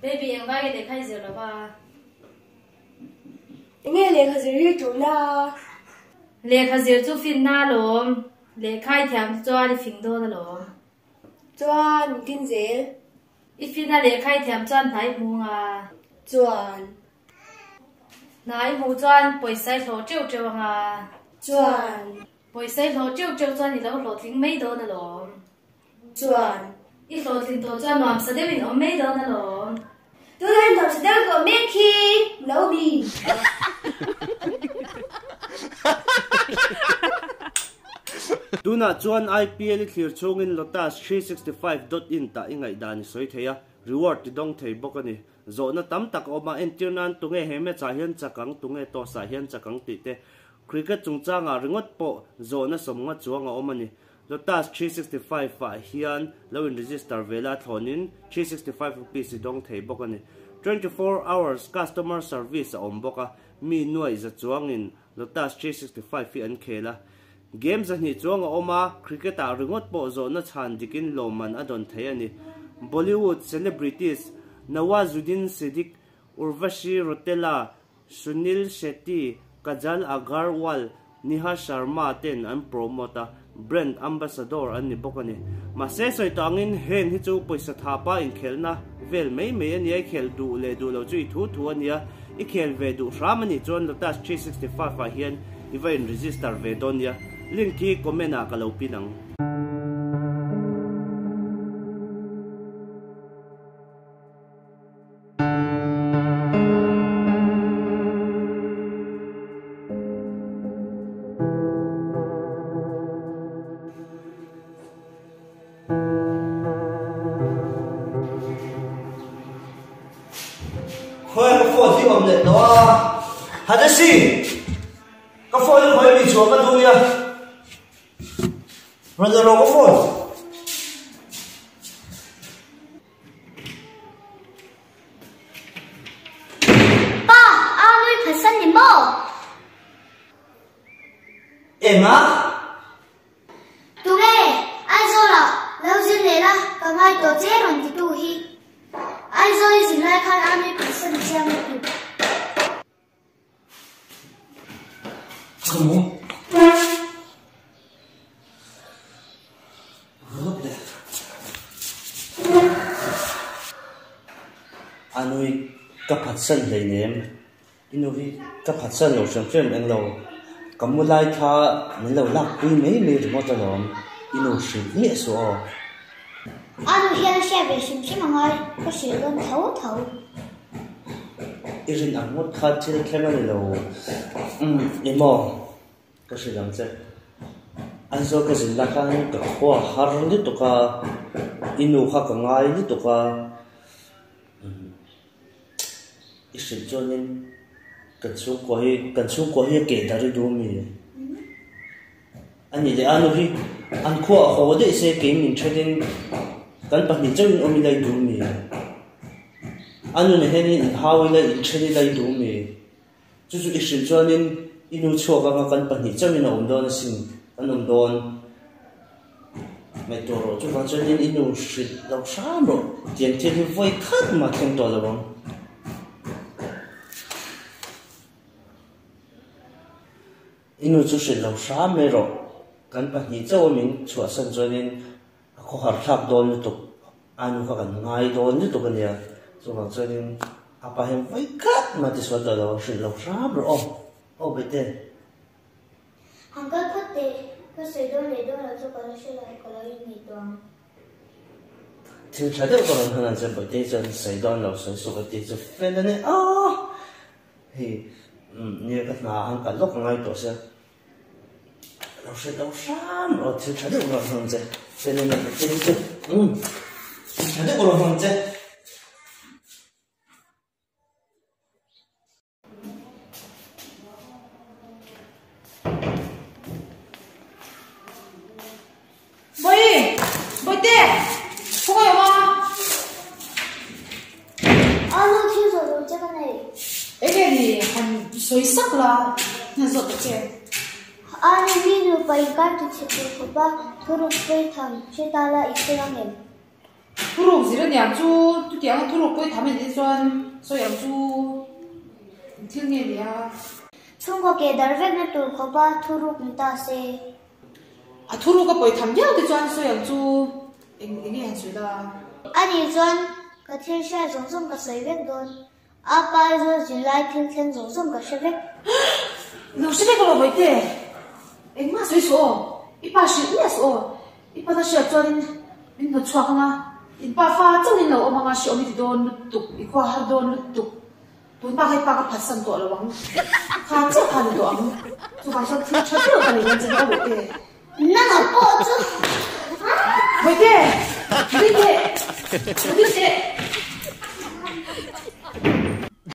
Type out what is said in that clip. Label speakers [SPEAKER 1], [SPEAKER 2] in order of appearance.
[SPEAKER 1] Baby eng vai nge lehkha i zir lo va?
[SPEAKER 2] Enge lehkha zir hi tulna a?
[SPEAKER 1] Lehkha zir chu finna alawm. Lehkha i thiam chu chuan i fing dawn alawm.
[SPEAKER 2] Chuan min tin zel.
[SPEAKER 1] I finna lehkha i thiam chuan hna i hmu anga.
[SPEAKER 2] Chuan.
[SPEAKER 1] Hna i hmuh chuan pawisa i hlawh teuh teuh anga.
[SPEAKER 2] Chuan.
[SPEAKER 1] Pawisa i hlawh teuh teuh chuan i lo hlawhtling mai dawn alawm.
[SPEAKER 2] Chuan.
[SPEAKER 1] I hlawhtlin tawh chuan nuamsa deuhin awm mai dawn alawm.
[SPEAKER 2] Tunah nuamsa deuh ka awm mek khi lo mi.
[SPEAKER 3] Tunah chuan IPL i thlir chhungin Lotus 365 dot in tah i ngaihdan i sawi thei a, reward ti dawng thei bawk a ni. Zawhna tam tak a awm a, entir nan tunge he match ah hian chak ang, tunge toss ah hian chak ang tih te. Cricket chungchangah ringawt pawh zawhna sawmnga chuang a awm a ni. Lotus 365 ah hian lo in register ve la thlawnin 365 rupees i dawng thei bawk a ni. 24 hours customer service a awm bawk a, mi nuaih za chuangin Lotus 365 hi an khel a. Game zahnih chuang a awm a, cricket ah ringawt pawh zawhna chhan dikin lawmman a dawn thei a ni. Bollywood celebrities Nawazuddin Siddiqui, Urvashi Rautela, Sunil Shetty, Kajal Aggarwal, Neha Sharma ten an promote a, brand ambassador an ni bawk a ni. Mahse sawi tawh angin heng hi chu pawisa thapa inkhelhna vel mai mai a nia, i khel duh leh duh lo chu i thu thu a nia, i khel ve duh hram a nih chuan Lotus 365 ah hian i va in register ve dawn nia, link hi comment ah ka lo pin ang. Khawi ka phone hi awm leh tawh a, Hadasi! Ka phone hi khawi mi chhuah ka duh nia. Rawn la rawh ka phone.
[SPEAKER 4] Pa, a nui phatsan ni maw?
[SPEAKER 3] Enga?
[SPEAKER 4] Tunge, Aizawlah lo zin leh la, ka ngai tawh che rawn titu hi. Aizawl i zin lai khan a nui phatsan chiang lutuk.
[SPEAKER 3] A nui ka phatsan hleinem i nu hi ka phatsan lo hrim hrim eng lo ka mu lai kha min lo lak pui mai mai ringawt alawm i nu hrilh miah suh aw.
[SPEAKER 4] A nu hian a hriat ve hrim hrim a ngai ka hrilh dawn tho tho.
[SPEAKER 3] I rin ang ngawt kha thil thleng a ni lo. Umm, i maw? Ka hrilh ang che. Aizawl ka zin lai khan ka khua har lutuk a, i nu kha ka ngai lutuk a. Umm, i hrilh chuanin kan chhungkua hi, kan chhungkua hi a keh dar i duh ami? A nih leh a nu hi an khua a haw daih se kei min thenin kan pahnih chauhin awm ila i duh mi? A nu nen hianin in hau ila in then ila i duh mi? Chu chu i hrilh chuanin i nu chhuak anga kan pahnih chauhin a awm dawn asin, kan awm dawn. Ngaihtuah rawh chuvang chuanin i nu hrilh lo hram rawh tiang thil hi vawi khat mah thleng tawh lo ang. I nu chu hrilh lo hram mai rawh, kan pahnih chauh a min chhuahsan chuanin a khawhar thlak dawn lutuk, a nu kha kan ngai dawn lutuk a nia, chuvang chuanin a pa hian vawi khat mah tisual tawh lo, hrilh lo hram rawh aw, aw Bete.
[SPEAKER 4] Han kal phawt teh, ka sawi dawn leh dawn lo chu ka la hre lo, ka lo inngaihtuah ang.
[SPEAKER 3] Thil tha deuh ka rawn han ang che Bawihte chuan sawi dawn lo sawi suh ka ti chu fel a ni a. Hei nia ka hna an kal lawk angai tawh sia lo hre lo hram rawh thil tha deuh rawn hmang che fel in a thil chu umm thil tha deuh rawn hmang che.
[SPEAKER 1] Bawi! Bawihte! Khawngaih awm a?
[SPEAKER 4] A nu thil zawh tur che ka nei.
[SPEAKER 1] Enge ni han sawi sak la hna zawh ta che.
[SPEAKER 4] A nu mi nupa inkar ti chhe tur khawpa thuruk pawi tham hre ta la i hre ang em?
[SPEAKER 5] Thuruk zir aniang chu chutiang a thuruk pawi tham anih chuan sawi ang chu eng thil nge nia.
[SPEAKER 4] Chhungkaw ke dar vekna tur khawpa thuruk ni ta se.
[SPEAKER 5] A thuruk a pawi tham viau te chuan sawi ang chu eng enge han sawi la.
[SPEAKER 4] Anih chuan ka thil hriat zawng zawng ka sawi vek dawn. A pa Aizawl zin lai thil thleng zawng zawng ka hre vek.
[SPEAKER 5] Lo hre vek alawm Mawite. Engmah sawi suh aw. I pa hrilh miah suh aw. I pa ta hriat chuanin min hnawt chhuak anga in pa fa chauhin lo awm anga hreawm i ti dawn lutuk, i khua har dawn lutuk. Tun bak hi pa ka phatsan tawh lo ang. Kha chiah kha ni tawh ang. Chuvang chuan thil tha deuh ka nei dawn che nia aw Mawite.
[SPEAKER 4] Nanga pawh chu
[SPEAKER 5] Mawite! Nui teh! Nui teh!